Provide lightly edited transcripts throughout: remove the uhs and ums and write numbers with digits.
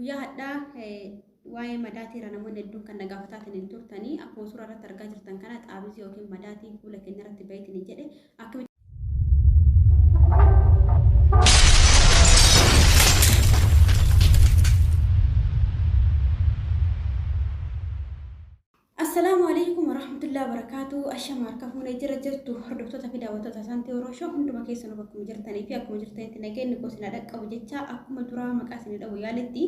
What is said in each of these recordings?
Guyyaa hadhaa waa'ee madaatii irra namoonni hedduun kan na gaafataatiin hin turtanii akkuma suuraa irratti argaa jirtan kana xaabisii yookiin madaatii fuula keenya irratti baheetiin hin jedhe akkamitti Assalaamu alaikum warahmatullahi wabarakatuh. Ashama harka fuunee jira jirtu hordoftoota fi daawwattoota Santii Oroshoo hunduma keessanuu bakkuma jirtanii fi akkuma jirtanitti nageenyi koo isin dhaqqabu jecha akkuma duraa maqaa isin dhabu yaaletti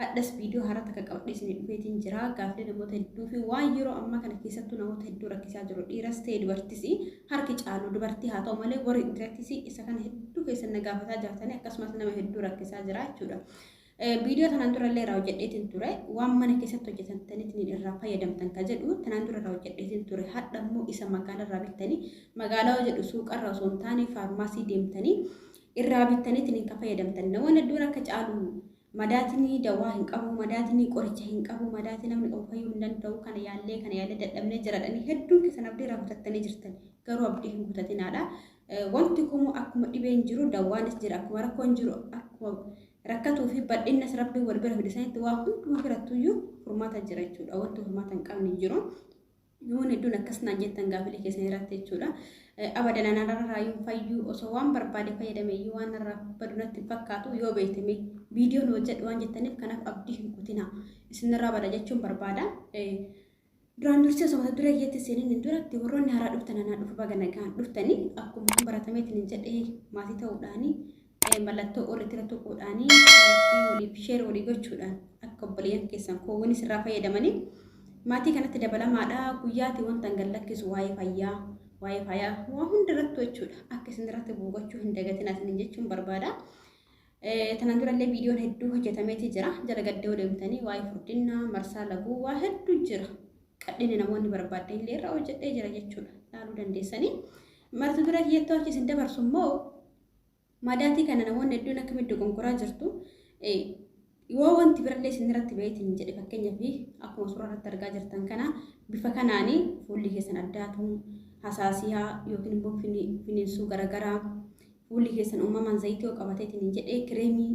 hadhas viidiyoo haaraa takka qabadhee isin dhufeetiin jira. Gaaffilee namoota hedduu fi waan yeroo ammaa kana keessattuu namoota hedduu rakkisaa jiru dhiiras ta'e dubartis harki caalu dubartii haa ta'u malee warri dhiirattis isa kana hedduu keessan na gaafataa jirtanii akkasumas nama hedduu rakkisaa jira jechuudha. Viidiyoo tanaan dura illee irraa hojjedheetiin ture. Waan mana keessatti hojjetantaniitiin irraa fayyadamtan ka jedhu tanaan dura irraa hojjedheetiin ture. Hadha immoo isa magaalaa irraa bittanii magaalaa yoo jedhu suuqarra osoo hin taane faarmaasii deemtanii irraa bittaniitiin ka fayyadamtan. Namoonni hedduun akka caalu madaatiin dawaa hin qabu, madaatiin qoricha hin qabu, madaatiin namni qabu fayyuu hin danda'u, kana yaallee kana yaallee dadhabnee jiradhanii hedduun keessan abdii irraa kutattanii jirtan. Garuu abdii hin kutatinaadha. Wanti kamuu akkuma dhibeen jiru dawaanis jira, akkuma rakkoon jiru akkuma rakkatuu fi bal'innas rabbiin wal bira fide sanitti waa hunduma birattuyyuu furmaata jira jechuudha. Wanti furmaata hin qabne hin jiru. Namoonni hedduun akkas naan jettan gaafilee keessan irratti jechuudha. Abadan anarraa raayyuun fayyuu osoo waan barbaade fayyadame iyyuu waan narraa badu natti hin fakkaatu yoo beektame viidiyoon hojjedhu waan jettaniif kanaaf abdii hin kutina. Isinirraa bada jechuun barbaada. Duraan dursee osoo mata duree kiyyatti seeniin hin duratti warroonni haaraa dhuftan anaa dhufu baga nagaan dhuftanii akkuma baratameetiin hin jedhee maatii ta'uudhaanii mallattoo olitti irra tuquudhaanii laayikii waliif sheer walii gochuudhaan akka obboleeyyan keessan koowwanis irraa fayyadamanii maatii kanatti dabalamaadha. Guyyaatti wanta hin gad lakkisu waa'ee fayyaa waa'ee fayyaa waa hunda irrattu jechuudha akka isin irratti buugachuu hin dagatinaa isiniin jechuun barbaada. Tanaan durallee viidiyoon hedduu hojjetameeti jira. Jala gaddee deemtanii waa'ee furdinnaa, marsaa laguu waa hedduu jira. Qadhina namoonni barbaaddan illee irraa hojjedhee jira jechuudha. Ilaaluu dandeessanii. Marti dura kiyyatti achi isin dabarsu immoo madaatii kana namoonni hedduun akkamitti dogongoraa jirtu. Yoo wanti birallee isin irratti baheetiin jedhe fakkeenyaaf akkuma suuraa irratti argaa jirtan kana bifa kanaanii fuulli keessan addaatu hasaasiyaa yookiin immoo finiinsuu garaagaraa fuulli keessan uumamaan zayitii yoo qabateetiin hin jedhee kireemii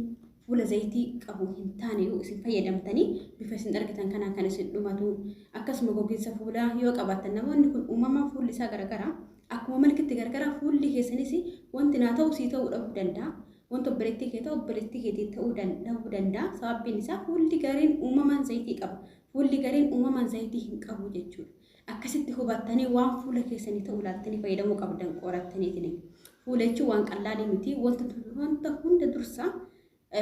fuula zayitii qabu hin taane yoo isin fayyadamtanii bifa isin argitan kanaan kan isin dhumatu akkasuma gogiinsa fuulaa yoo qabaattan namoonni kun uumamaan fuulli isaa garagaraa akkuma malkitti garagaraa fuulli keessanis wanti naa ta'u sii ta'uu dhabuu danda'a. Wanta obboleettii kee ta'u obboleettii keetii ta'uu dhabuu danda'a. Sababbiin isaa fuulli gariin uumamaan zayitii qaba. Fuulli gariin uumamaan zayitii hin qabu jechuudha. Akkasitti hubattanii waan fuula keessanii ta'u ilaaltanii fayyadamuu qabdan qorattaniitiin. Fuula jechuun waan qallaalii miti. Wanta hunda dursa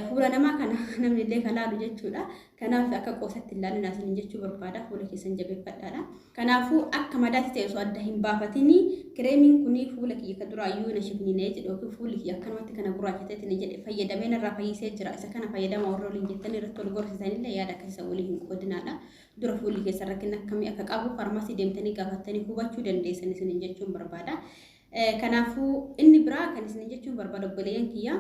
fuula namaa kana namni illee kan laalu jechuudha. Kanaaf akka qoosatti hin laalina isiniin jechuu barbaada. Fuula keessan jabeeffadhaadha. Kanaafuu akka madaatti ta'e osoo adda hin baafatini kireemiin kun fuula kiyya ka duraayyuu na shifninee jedhe yookiin fuulli kiyya akkanumatti kana gurraachateetiin jedhe fayyadamee narraa fayyisee jira. Isa kana fayyadama warra waliin jettanii irratti wal gorsisanillee yaada akkasii walii hin qoodinaadha. Dura fuulli keessan rakkina akkamii akka qabu faarmaasii deemtanii gaafattanii hubachuu dandeessan isiniin jechuun barbaada. Kanaafuu inni biraa kan isiniin jechuun barbaada obboleeyyan kiyyaa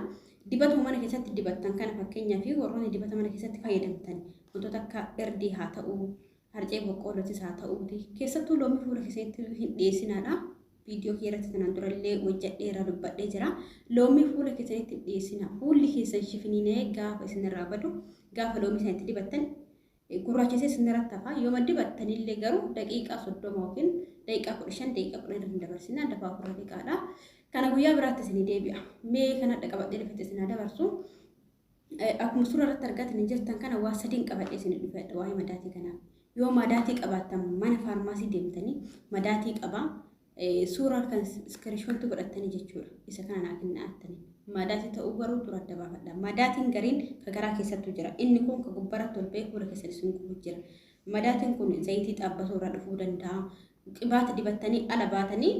dibatuma mana keessatti dibattan kana fakkeenyaaf warroonni dibata mana keessatti fayyadamtan wantoota akka irdii haa ta'uu harcee boqqoollotis haa ta'uuti keessattuu loomii fuula keessatti hin dhiyeessinaadha. Viidiyoo kiyya irratti tanaan durallee hojjedheera dubbadhee jira. Loomii fuula keessanitti hin dhiyeessina. Fuulli keessan shifiniinee gaafa isinirraa badu gaafa loomii sana itti dibattan gurraachesee isinirratti hafa. Yooma dibattanillee garuu daqiiqaa 30 yookiin daqiiqaa 15 daqiiqaa 10 irra hin dabarsinaa dafaa ofirra dhiqaadha. Kana guyyaa biraatti isinii deebi'a. Mee kana adda qabadhee dhufetti isin haa dabarsu. Akkuma suuraa irratti argatanii jirtan kana waa sadiin qabadhee isinii dhufedha waa'ee madaatii kanaaf. Yoo madaatii qabaattan mana faarmaasii deemtanii madaatii qabaa suuraa kan iskiriishoonti godhattanii jechuudha. Isa kana naa kennaa jettanii. Madaatii ta'uu garuu dura adda baafadha. Madaatiin gariin ka garaa keessattu jira. Inni kun ka gubbaratti ol ba'ee fuula keessan isin gubu jira. Madaatiin kun zayitii xaabbatuu irraa dhufuu danda'a. Qibaata dibattanii ala baatanii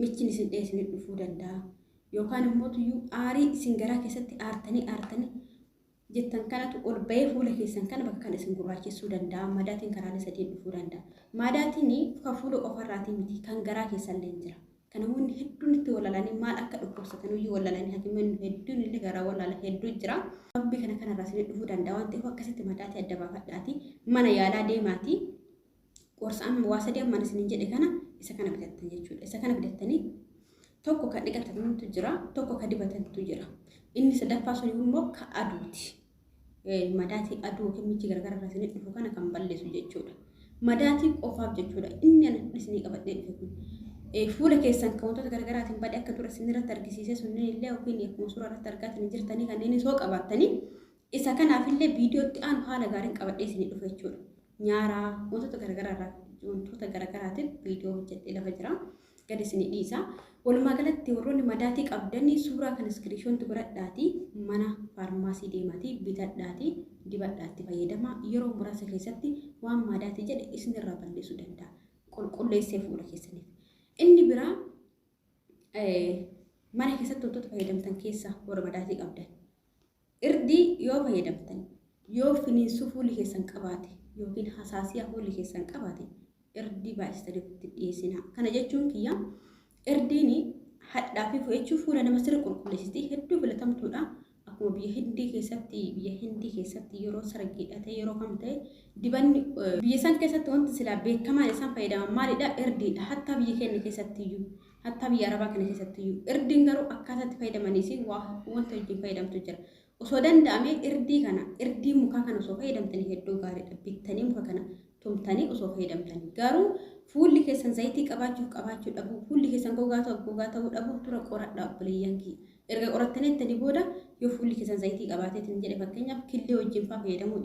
michiin isin dheessinii dhufuu danda'a. Yookaan immoo tuyyuu aarii isin garaa keessatti aartanii aartanii jettan kanatu ol ba'ee fuula keessan kana bakka kana isin gurraachessuu danda'a. Madaatiin karaalee sadiin dhufuu danda'a. Madaatiin kan fuula qofarraatii miti kan garaa keessallee jira. Kan namoonni hedduun itti walalanii maal akka dhukkubsatan iyyuu walalanii hakimoonni hedduun illee garaa walaala hedduu jira. Sababbii kana kanarraa isin dhufuu danda'a waan ta'eef akkasitti madaatii adda baafadhaati. Mana yaalaa deemaati. Qorsa amma waa sadii ammaan isiniin jedhe kana isa kana bitattan jechuudha. Isa kana bitattanii tokko kan dhiqatantu jira, tokko kan dibatantu jira. Inni sadaffaa sun immoo ka aduuti. Madaatii aduu yookiin michi garagaraa irraa isinii dhufu kana kan balleessu jechuudha. Madaatii qofaaf jechuudha. Inni ani isinii qabadhee dhufe kun. Fuula keessan kan wantoota garagaraatiin bade akka dura isin irratti argisiise sunneen illee yookiin akkuma suuraa irratti argaatiin jirtanii kanneen soo qabaattanii isa kanaafillee viidiyootti aanu haala gaariin qabadhee isinii dhufe jechuudha. Nyaaraa wantoota garagaraa irraa wantoota garagaraatiin viidiyoo hojjedhee lafa jira. Gadi isinii dhiisa. Walumaa galatti warroonni madaatii qabdanii suuraa kana iskiriishoonti godhadhaatii mana faarmaasii deemaatii bitadhaatii dibadhaatti fayyadamaa yeroo muraasa keessatti waan madaatii jedhe isinirraa balleessuu danda'a. Qulqulleessee fuula keessaniif. Inni biraa mana keessatti wantoota fayyadamtan keessaa warra madaatii qabdan. Irdii yoo fayyadamtan yoo finiinsuu fuulli keessan qabaate yookiin hasaasiyaa fuulli keessan qabaate irdii baay'istanii itti dhiyeessinaa. Kana jechuun kiyya irdiin hadhaa fi fo'achuu fuula nama sirri qulqulleessiti hedduu filatamtuudha. Akkuma biyya Hindii keessatti yeroo sargiidha ta'e, yeroo kam ta'e, dibanni biyya isaan keessatti wanti silaa beekamaan isaan fayyadaman maalidha? Irdiidha. Hattaa biyya keenya keessatti iyyuu, hattaa biyya Arabaa kana keessatti iyyuu irdiin garuu akkaataa itti fayyadamaniis wanta wajjin fayyadamtu jira. Osoo danda'ame irdii kana, irdii mukaa kana osoo fayyadamtanii hedduu gaariidha. Bittanii muka kana tumtanii osoo fayyadamtanii. Garuu fuulli keessan zayitii qabaachuuf qabaachuu dhabuu, fuulli keessan gogaa ta'uu dhabuu dura qoradhaa, obboleeyyan kiyya. Erga qorattanii ittanii booda yoo fuulli keessan zayitii qabaateetiin jedhe, fakkeenyaaf killee wajjin fa'aa fayyadamuu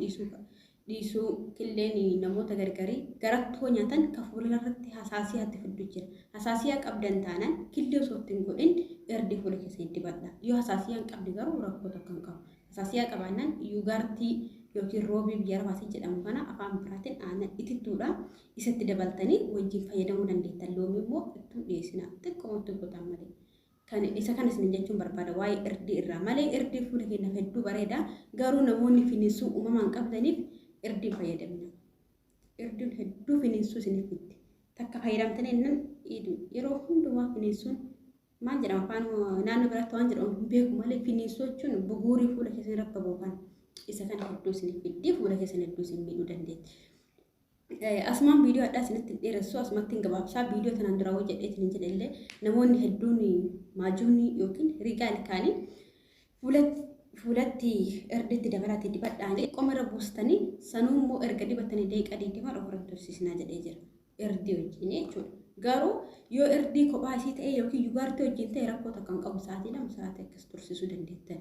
dhiisuu. Killeen namoota gargarii garattoo nyaatan ka fuula irratti hasaasiyaatti fiddu jira. Hasaasiyaa qabdan taanaan killee osoo ittiin godhin irdii fuula keessan dibadha. Yoo hasaasiyaa hin qabne garuu rakkoo tokko hin qabu. Hasaasiyaa qabaannaan yuugaartii yookiin roobii biyya Arabaatii jedhamu kana, afaan biraatiin aannan itittuudha. Isatti dabaltanii wajjin fayyadamuu dandeettan. Loomii immoo ittuu dhiyeessina. Xiqqoomatti godhan malee. Kan isa kana isin jechuun barbaada waa'ee irdii irraa malee, irdii fuula keenyaaf hedduu bareeda. Garuu namoonni finiinsuu uumamaan qabdaniif irdiin fayyadamina. Irdiin hedduu finiinsuu isiniif fitti. Takka fayyadamtanii innan yeroo hundumaa finiinsuun maal jedhama, afaan naannoo biraatti waan jedhamu hin beeku malee, finiinsuu jechuun buguurii fuula keessan irratti bookan isa kana hedduu isiniif fiddi, fuula keessan hedduu isin miidhuu dandeetti. Asumaan viidiyoo addaa isinitti hin dheeressu, asumatti hin gabaabsaa. Viidiyoo tanaan dura hojjedheetiin hin jedhe namoonni hedduun maajuunii yookiin rigaa ilkaanii fuulatti irditti dabalatii dibadhaa, qoma irra buustanii sanuu immoo erga dibatanii daqiiqaa 20 ofirra tursiisnaa jedhee jira. Irdii wajjin jechuudha. Garuu yoo irdii kophaa isii ta'e yookiin yugaartii wajjin ta'e rakkoo tokko hin qabu, sa'aatii 2 sa'aatii akkas tursiisuu dandeettan.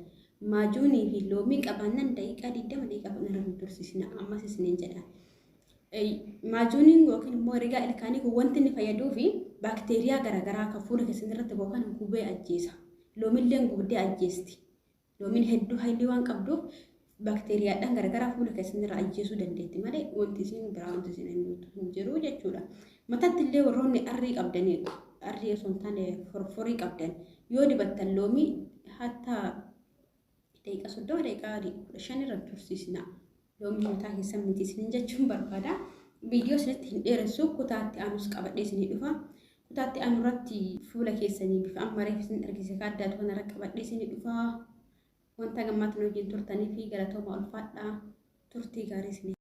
Maajuunii fi loomii qabaannan daqiiqaa 20, daqiiqaa 10 irra tursiisna ammas isiniin jedha. Maajuuniin yookiin immoo rigaa ilkaanii kun wanti inni fayyaduu fi baakteeriyaa garaagaraa kan fuula keessan irratti bookan gubee ajjeesa. Loomilleen gubdee ajjeesti. Loomiin hedduu haylii waan qabduuf baakteeriyaadhaan garaagaraa fuula keessan irraa ajjeesuu dandeetti malee wanti isin biraa wanti isin hin jiru jechuudha. Mataatti illee warroonni arrii qabdanii, arrii osoo hin taane forforii qabdan, yoo dibattan loomii hatta daqiiqaa 30, daqiiqaa 15 irra tursiisna. Loomii mataa keessan miti isinin jechuun barbaada. Viidiyoo isinitti hin dheeressu, kutaatti aanus qabadhee isinii dhufa. Kutaatti aanu irratti fuula keessanii bifa amma reef isin argisiise kaaddaatu kanarra qabadhee isinii dhufa. Wanta gammaatti wajjin turtanii fi galatooma, ulfaadhaa, turtii gaarii isinii.